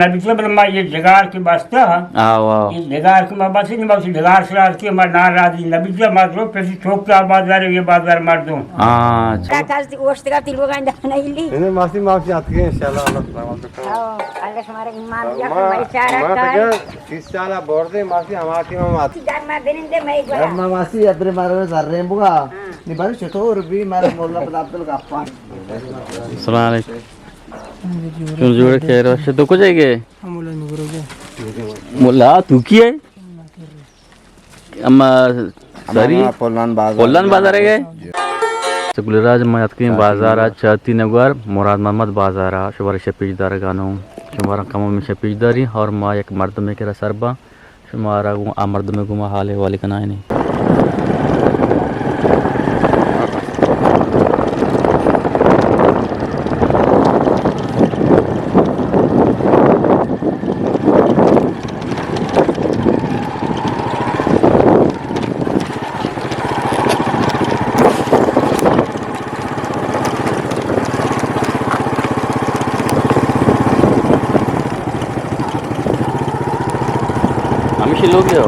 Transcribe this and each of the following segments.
نبی صاحب، ما یہ ڈگار کی بستا۔ آو، آو۔ یہ ڈگار کی ما بس نہیں، بس ڈگار سرار کی ما ناراضی۔ نبی صاحب، ما درو پیسی چوک کا بازار، یہ بازار مردم۔ ہاں، اچھا۔ کاکا، اوشتگا تی لوگان دانا الی۔ نہیں، ماسی، ماسی آتکے، انشاءاللہ، اللہ سلامت رکھا۔ او، اللہ شمارا ایمان دیا، ما، بیچارہ ما کار۔ تکا شش سالہ بردے، ماسی، ہما ٹیم ہم آت۔ در ما بنندے، میں گورا۔ ما ماسی، ادرے مارا زرین بگا۔ ہاں۔ نی بارے چطور بی، مارا مولا بلا عبدالغفار۔ السلام علیکم۔ چون جوڑ، خیر وش، تو کجا گئے؟ ہم مولا نورو گئے۔ مولا، تو کی ہے؟ اما ساری؟ اما پلان بازار۔ پلان بازار گئے؟ جی۔ سکول راج ما اتکیں بازار ءَ چاتی نگور مراد محمد بازار ءَ شمارا شپیش دارگانوں۔ شمارا کمو میں شپیش داری اور ما یک مردمے کرا سر باں۔ شمارا گوں آ مردمے گوں ما حال احوال کنائینیں۔ ہمیشی لوگ ہو۔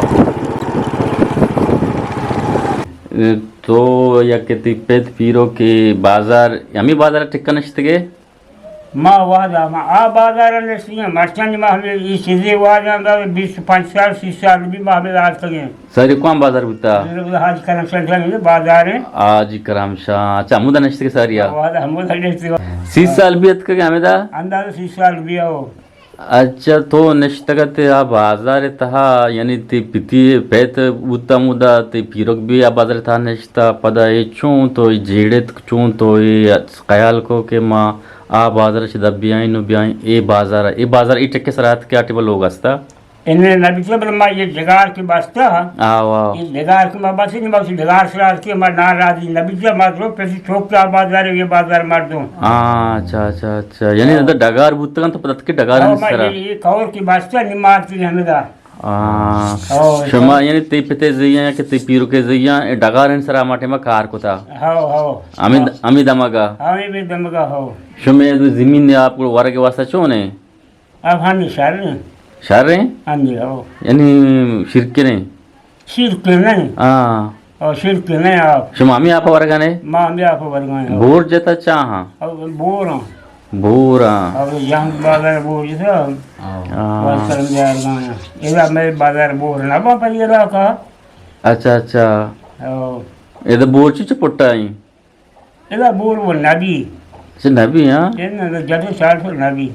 تو یک تی پت پیرو کہ بازار، ہمیں بازار ٹکا نشتگے؟ ما وہدا ما آ بازار نشتگے، مرچاں ما ہمیں ای چیزے وہدا بیست پنچ سال، سی سال بھی ما ہمیں آتکگیں۔ ساری کون بازار بوتا؟ حاجی کرم شاہ جان بازار ہے۔ حاجی کرم شاہ، اچھا، ہمودا نشتگے ساری آ؟ وہدا ہمودا نشتگے۔ سی سال بھی اتکگے ہمیں دا؟ اندازہ سی سال بھی ہو۔ اچھا، تو نشتگ ات آ بازار ءِ تہا، یعنی تی پتی پیت بوت ہمودا، تی پیرک بھی آ بازار ءِ تہا نشتا، پدا اے چون تو اے جیڑت، چون تو اے خیال کو کہ ما آ بازار ءَ چہ دپ بیائیں نو بیائیں اے بازار ءَ، اے بازار ءَ اے ٹکے سرا ات کہ آ ٹیبل لوگ استا؟ انہیں نبی صاحب، ما یہ ڈگار کی بستا۔ آو، آو۔ یہ ڈگار کی ما بس نہیں، بس ڈگار سرا ات کہ ما ناراضی۔ نبی صاحب، ما درو پیسی چوک کا بازار، یہ بازار مردم۔ ہاں، اچھا، اچھا، اچھا۔ یعنی ہاں۔ ادا ڈگار بوتگن تو پتہ کہ ڈگار ہاں، ہم ما سرا۔ یہ، یہ کور کی بستا نماز کی ہمیں دا۔ ہاں۔ ہاں، شما ہاں۔ یعنی تی پتے زیاں کہ تی پیرو کے زیاں، اے ڈگار ہن سرا ما ٹیما کار کتا۔ ہاں، ہاں۔ ہمیں، ہاں۔ ہمیں دمگا۔ ہمیں بھی دمگا، ہاں۔ شما یہ زمین نے آپ کو ورگ واسطہ چون ہے؟ آپ ہانی شر ہیں۔ شر ہیں؟ ہاں جی، ہو۔ یعنی شرکے نہیں؟ شرکے نہیں۔ ہاں۔ او شرکے نہیں آپ۔ شما ہمیں آپ ورگانے؟ ما ہمیں آپ ورگانے، ہو۔ بور جتا چاہاں؟ او بور ہاں۔ بور ہاں۔ او جنگ بازار بور جتا۔ ہاں۔ بس کرم دیار گانا۔ اذا میں بازار بور نہ با پر علاقہ۔ اچھا، اچھا۔ او۔ اذا بور چی چی پٹا ہیں؟ ادا بور و نبی۔ اچھا، نبی، ہاں؟ اے نہ، نہ، جدو چار سو نبی۔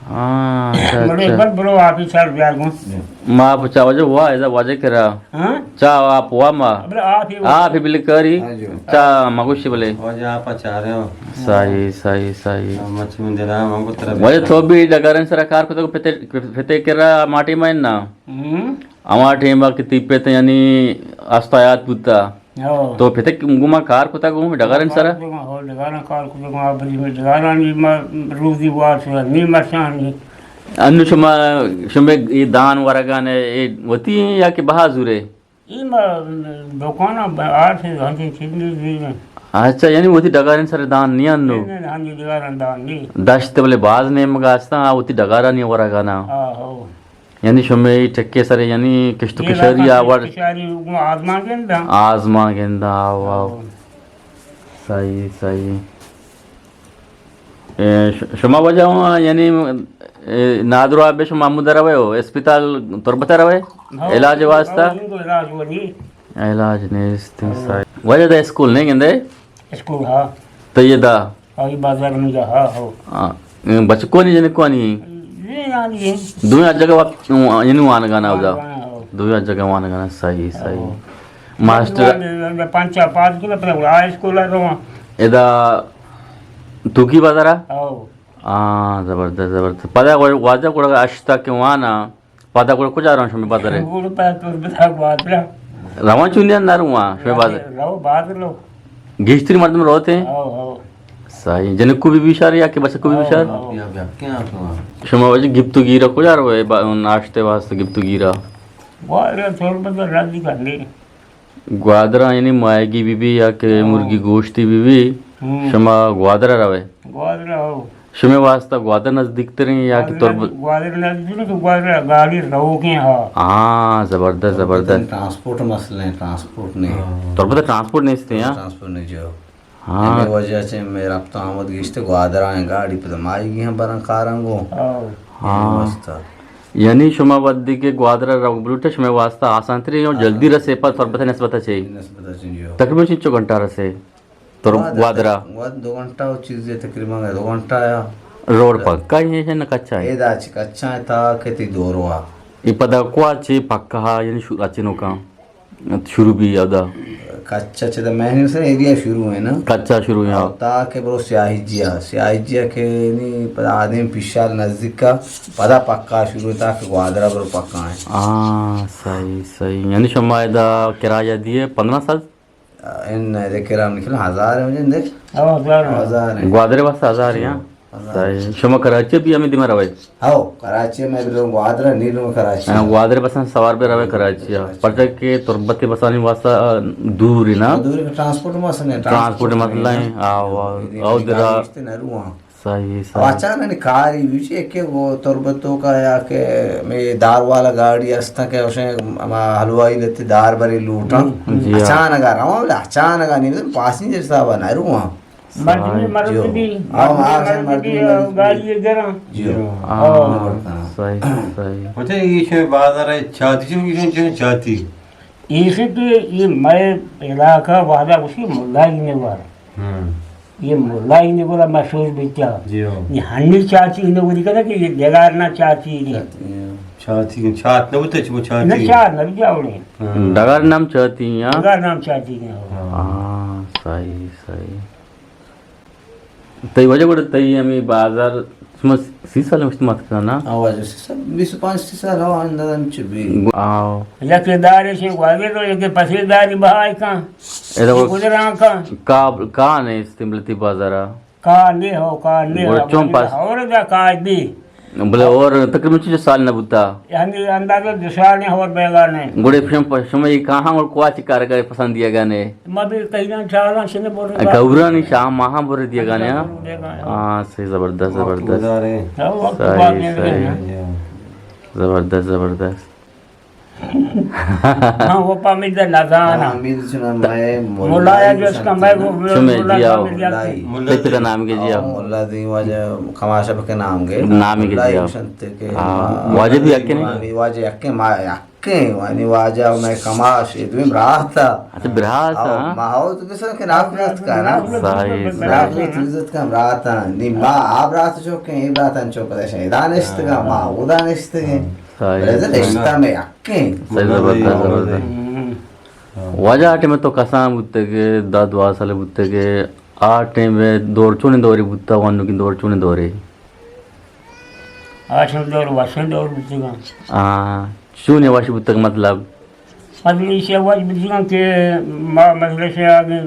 ہاں، اچھا، مڑو اچھا۔ بل برو آپ ہی چار بیار گوں۔ ما آپ چا واجہ وا، ادا واجہ کرا۔ ہاں؟ چا آپ وا ما۔ بل آپ ہی وا۔ آپ ہی بل کری۔ ہاں جی۔ چا مگوشی بلے۔ واجہ آپ چار ہو۔ صحیح، صحیح، صحیح۔ ہاں، مچ من دلا ہم کو طرف۔ واجہ تو بھی ڈگارن سرا کار کو تو پتے، پتے کرا ماٹی میں نا۔ ہم۔ ہما ٹیم کہ تی پت یعنی استایات بوتا۔ ہو۔ تو پتک گوما کار کتا گوں ڈگارن سرا؟ ہو، ڈگارن کار کتا گوں، آ بری میں ڈگارانی ما روزی وار سرا نی مرشانی۔ انو شما، شما یہ دان ورگان ہے، یہ وتی ہیں یا کہ بہا زورے؟ یہ ما دکانا آرت ہے، ہنچین چیز نہیں دی۔ اچھا، یعنی وتی ڈگارن سر دان نہیں انو؟ نہیں، نہیں، ہنچین ڈگارن دان نہیں۔ دشت بلے باز نیمگا استا، آ وتی ڈگارانی ورگانا۔ ہاں، ہو۔ یعنی شمے ٹکے سرے یعنی کشت و یہ کشاری علاقہ آ وڑ؟ کشت و کشاری گوں آزمان گندا۔ آزمان گندا، آو، آو۔ آو۔ صحیح، صحیح۔ اے، ش-، شما واجہ ہوں، یعنی، اے، نادرو آبے شما ہمودا روے ہو، اسپتال تربت روے؟ ہاں، علاج واسطہ؟ ہاں، ان کو علاج ہوا نہیں۔ علاج نیست، ہاں۔ صحیح۔ واجہ دا اسکول نہیں گندے؟ اسکول، ہاں۔ تو یہ دا؟ آئی بازار میں جا، ہاں، ہو۔ ہاں۔ اے بچکانی جنکانی؟ یہ یعنی یہ۔ دویا جگہ وقت، یعنی وانگانا ہو دا۔ وانگانا، ہو۔ دویا جگہ وانگانا، صحیح، صحیح۔ ہو۔ ماسٹر۔ پنچا پاس کنا پدا ہائی اسکول آ رواں۔ ادا توکی بازارا؟ ہو۔ ہاں، زبردست، زبردست۔ پدا واجہ گڑا اشتا کہ وانا۔ پدا گڑا کجا رواں شمے بازارے؟ گڑا پدا تربتا گوادرا۔ رواں چونیا نہ رواں شمے بازار؟ رو بازار لو۔ گیشتری مردم روت ہیں؟ ہو، ہو۔ صحیح۔ جنکو بھی بشار یا کہ بچکو بھی بشار؟ ہو، ہو۔ شما واجہ گپت و گیرا کجا روے با-، ناشتے واسطے گپت و گیرا؟ گوادرا تربتا راضی کرنے۔ گوادرا یعنی ماہیگی بی بی یا کہ ہو۔ مرگی گوشتی بی بی، ہم۔ شما گوادرا روے؟ گوادرا ہو۔ شمئے واسطہ گوادر نزدیک تریں یا کہ تربت؟ گوادر نزدیک تریں کہ گوادر گاڑی روکیں، ہاں۔ ہاں، زبردست، زبردست۔ ٹرانسپورٹ مسئلہ ہے، ٹرانسپورٹ نہیں۔ تربت ٹرانسپورٹ نہیں استے، ہاں؟ ٹرانسپورٹ نہیں جو۔ ہاں۔ ہمے وجہ چہ مئے رپت آمد گیشتر گوادر آئیں، گاڑی پدا ماہیگی ہم برن کارن گوں۔ ہاں۔ ہمے واسطہ۔ یعنی شما وھدے کہ گوادر ءَ روگ بلوٹے، شمئے واسطہ آسان تریں اور جلدی رسے پہ تربت ءِ نسبت ءَ چے؟ نسبت ءَ چے، جی۔ تقریباً چنچو گھنٹہ رسے تربت گوادر ءَ؟ گوادر دو گھنٹہ و چیزے، تقریباً دو گھنٹہ یا۔ روڈ پکا ہی ہے نہ کچا ہے؟ اے دا چہ کچا ہے تا کہ تی دوروا۔ اے پدا کوا چے پکا ہا، یعنی شو-، اچے نوکاں شروع بی اودا؟ کچا چہ دا مہنی سر ایریا شروع ہے نا؟ کچا شروع ہے، ہاں۔ تا کہ برو سیاہی جیا، سیاہی جیا کہ نی پدا آدم پیشال نزدیک کا، پدا پکا شروع ہے تا کہ گوادرا برو پکا ہے۔ ہاں، صحیح، صحیح۔ یعنی شما ادا کرایہ دیے پندرہ سد؟ ان ادا کرایہ نکل ہزار ہے مجھے اندر۔ ہاں، ہزار ہے۔ ہزار ہے۔ گوادر واسطہ ہزار ہے، ہاں؟ صحیح۔ شما کراچی بھی ہمیں دیما روئے؟ ہاؤ، کراچی میں بھی لوگ گوادر، نہیں لوگ کراچی۔ ہاں، گوادر بساں سوار بھی روئے کراچی، ہاں۔ پرچہ کہ تربت بسانی واسطہ دور ہی نا۔ دور ہی، ٹرانسپورٹ مسئلہ ہے، ٹرانسپورٹ مسئلہ ہے، آؤ، آؤ، آؤ، درا۔ صحیح، صحیح۔ اچانک نی کاری وچ کہ وہ تربتوں کا یا کہ میں دار والا گاڑی ہستا کہ اسے ہما حلوائی لیتے دار بری لوٹاں۔ جی ہاں۔ اچانک آ رہا ہوں، اچانک آ نہیں، پاسنجر صاحب نہ رہا ہوں۔ مردمی، مردمی، ہاں، مردمی، ہاں، مردمی، مردمی، گاڑی گراں۔ جی۔ ہاں، صحیح، صحیح۔ پتہ ہے، یہ شے بازار ہے، چاتی، چاتی، چاتی۔ ایسے کہ یہ مئے علاقہ وہدا اسی ملائی نے وار۔ ہاں۔ یہ ملائی نے وار مشہور بیتا۔ جی ہاں۔ یہ ہنی چاتی نے وار کنا کہ یہ دگار نہ چاتی نے۔ چاتی، چات نہ بوتا، چو چاتی۔ نہ، چات نہ بوتا۔ ہاں۔ ڈگار نام چاتی ہیں، ہاں؟ ڈگار نام چاتی ہیں، ہاں۔ ہاں، صحیح، صحیح۔ تئی واجہ گڑا تئی ہمے بازار شما سی سال مشت مات کنا نا؟ آواز سی سال، بیست و پانچ سی سال ہوا اندازہ چ بی۔ آو۔ یک دارے سے گوازے تو یک پسے داری بہائی کن۔ ادا گزران کن۔ کا، کا نے استعمال تی بازارا؟ کا نے ہو، کا نے ہو، چون پاس؟ اور دا کا دی۔ بلے اور تقریباً چیز سال نہ بوتا۔ یعنی اندازہ دو سال نے اور بیگا نے۔ گڑے پشم، پشم یہ کہاں اور کواچ کارگر پسند دیا گا نے؟ ما بھی کہیں نہ چالاں شنے بول رہے۔ گورانی شاہ ماہاں بول دیا گا نے، ہاں؟ ہاں، صحیح، زبردست، زبردست۔ صحیح، صحیح۔ زبردست، زبردست۔ ہاں، وہ پامید نزانا۔ پامید چنا مئے ملایا جو اس کا مئے وہ شمے ملا جی آؤ۔ ملائی۔ ملا پتا نام کے جی آؤ۔ ملا دی واجہ کماشا بکے نام کے۔ نام کے جی آؤ۔ ہاں، واجہ بھی یکے نے؟ واجہ یکے ما یکے، وانی واجہ مئے کماش، یہ دویم براتا۔ اچھا، براتا، ہاں۔ ما ہو تو بسر کے نام برات کا نا۔ صحیح، صحیح۔ نام برات عزت کا براتا۔ نی ما آ برات چوکے، یہ برات انچو پدشن۔ ادا نشتگا، ما اودا نشتگے۔ صحیح، بلے صحیح۔ رشتہ میں یکیں۔ صحیح، زبردست، زبردست۔ ہم۔ واجہ آ ٹائم تو کسان بوتگے، دہ دوازدہ سال بوتگے، آ ٹائم دور چونیں دورے بوتا، وانوکیں دور چونیں دورے؟ آ ٹائم دور وشیں دور بوتگا۔ ہاں، چونیں وش بوتگ مطلب؟ مطلب ایشی ءَ وش بزگاں کہ ما مدرسہ ءَ آگیں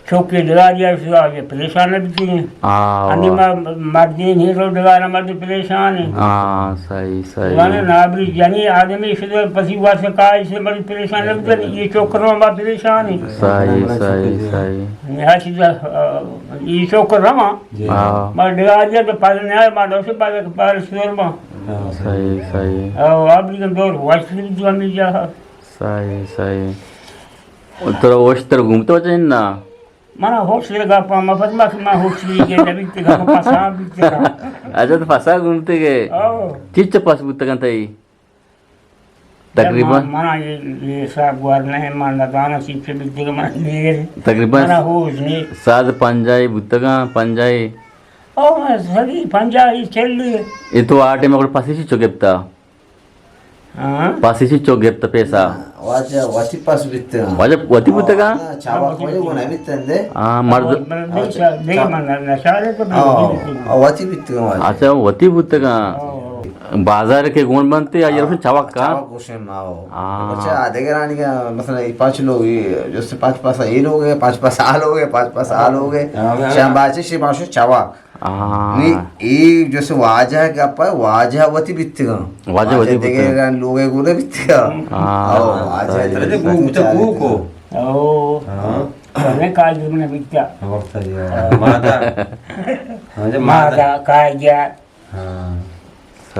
چوکے دگاری ءَ شدا آگے پریشان نہ بزگیں۔ آ، ہنی ما مردین ہی رو دگار مرد پریشان ہیں۔ آ، صحیح، صحیح۔ زانے نابری یعنی آدمی شدہ پسی واسطہ کائی سے مرد پریشان نہ بزگیں، یہ چوک رو ما پریشان ہیں۔ صحیح، صحیح، صحیح۔ یہ چیز، آ، یہ چوک رو ما۔ جی۔ آ۔ ما دگاری ءَ تو پاس نہ آئے، ما دوسے پاس، پاس سور ما۔ صحیح، صحیح۔ او، آبری کن دور وش بزگاں ہمیں جاہا۔ صحیح، صحیح۔ ترا ہوش تر گھومتا چہ نا؟ منا ہوش لگا پا، ما پد ما، ما ہوش لگا نبی تگا، ما پسا بیتگا۔ اچھا، تو پسا گھومتے گئے؟ او۔ چیچ پس بوتگن تئی؟ تقریباً؟ منا، منا یہ، یہ حساب گوار نہیں، من ندانا چیچ بیتگا، من دیر۔ تقریباً منا ہوش نہیں۔ ساد پنجاہی بوتگا، پنجاہی۔ او، سدی پنجاہی چلی۔ یہ تو آٹے میں پسی چیچو گپتا؟ ہاں۔ پسی چیچو گپت پیسہ؟ واجہ وتی پس بیتگاں۔ واجہ وتی بوتگاں؟ ہاں، چاوا کوئی گو نہ بیتن دے۔ ہاں، مرد۔ ہاں، چا-، دے من نشارے تو ہاں، بیتگاں۔ وتی بیتگاں واجہ۔ اچھا، وتی بوتگاں۔ ہاں۔ بازار کے گون بنتے یا، ہاں، روشن چاوا کا؟ چاوا گوشن ما ہو۔ ہاں۔ اچھا، آدگرانی کا، مثلاً، یہ پانچ لوگ، یہ جو سے پانچ پاسا، یہ لوگ ہے، پانچ پاسا آ لوگ ہے، پانچ پاسا آ لوگ ہے۔ ہاں، ہاں۔ شام باچے شی ماشو چاوا۔ آ۔ نی، اے جیسے واجہ گپ ءَ، واجہ وتی بیتگاں۔ واجہ وتی بیتگاں۔ دگہ لوگے گونے بیتگاں۔ آ، او، واجہ صحیح، ترے صحیح۔ گو، گو کو۔ او۔ ہاں۔ بلے کاج من بیتا۔ وقت دیا۔ ماتا۔ ہاں، جی، ماتا۔ ماتا کاج دیا۔ ہاں۔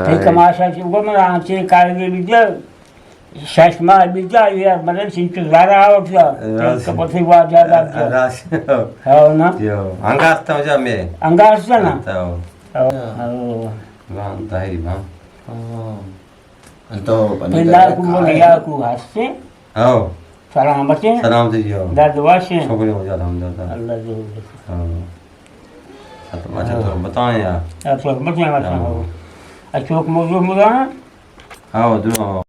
تئی کماشا چی گو من آنچے کاج دے بیتا۔ شش ماہ بیتا، یا مدن چنچو زارا آورتا۔ راست۔ تئی کپتی واجہ دار۔ راست۔ ہاں نا۔ یو، انگاست ہو جا میں۔ انگاست نا۔ ہاں۔ ہاں۔ بان تاہی بان۔ ہاں۔ انتو پنی پندا کو مولیا کو ہستے۔ ہاؤ۔ سلامت ہیں۔ سلامت جی، ہاؤ۔ درد وش ہیں۔ شکر ہے، الحمدللہ۔ اللہ جو۔ ہاؤ۔ تو اچھا، تو بتائیں یار۔ اچھا، بتائیں، اچھا، ہاؤ۔ ہاؤ۔ اچھا، موضوع مدان۔ ہاؤ، درو۔